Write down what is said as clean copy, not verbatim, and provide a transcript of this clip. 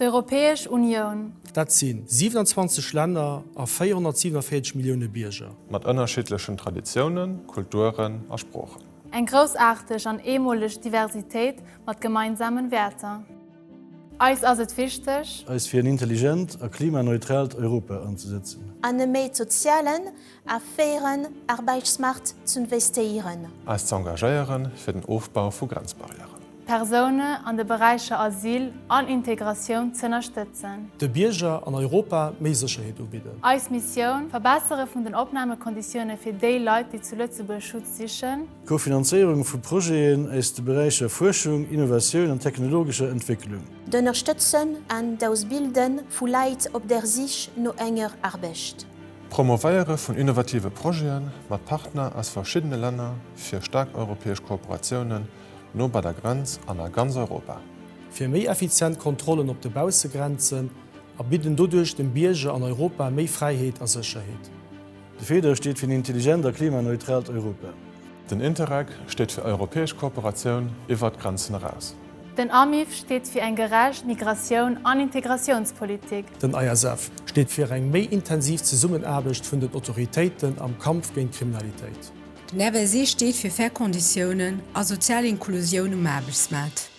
D'Europäesch Unioun. Dat si 27 Länner a 447 Millioune Bierger. Mat ënnerschiddlechen Traditiounen, Kulturen a Sproochen. Eng groussaarteg an eemoleg Diversitéit mat gemeinsamen Wäerter. Eis ass et wichteg. Eis fir en intelligent a klimaneutraalt Europa anzesetzen. An e méi sozialen a fairen Arbeichtsmaart z'investéieren. Eis z'engagéieren fir den Ofbau vu Grenzbarrièren. Persoune an de Beräicher Asyl an Integratioun z'ënnerstëtzen. De Bierger an Europa méi Sécherheet ubidden. Eis Missioun, Verbessere vun den Opnamekonditioune fir déi Leit, déi zu Lëtzebuerg Schutz sichen. D'Kofinanzéierung vu Projeten aus de Beräicher Fuerschung, Innovatioun an technologescher Entwécklung. D'Ënnerstëtzen an d'Ausbilde vu Leit op der Sich no enger Arbecht. D'Promovéiere vun innovative Projete mat Partner aus verschiddene Länner fir staark europäesch Kooperatiounen no bei der Grenz an a ganz Europa. Fir méi effizient Kontrollen op de Baussegrenzen a bidden doduerch dem Bierger an Europa méi Fräiheet a Sécherheet. De FEDER steet fir en intelligent a klimaneutraalt Europa. Den Interreg steet fir europäesch Kooperatioun iwwert d'Grenzen eraus. Den AMIF steet fir eng gerecht Migratioun an Integratiounspolitik. Den ISF steet fir eng méi intensiv Zesummenaarbecht vun den Autoritéiten am Kampf géint d'Kriminalitéit. Den FSE steet fir fair Konditiounen a sozial Inklusioun um Aarbechtsmaart.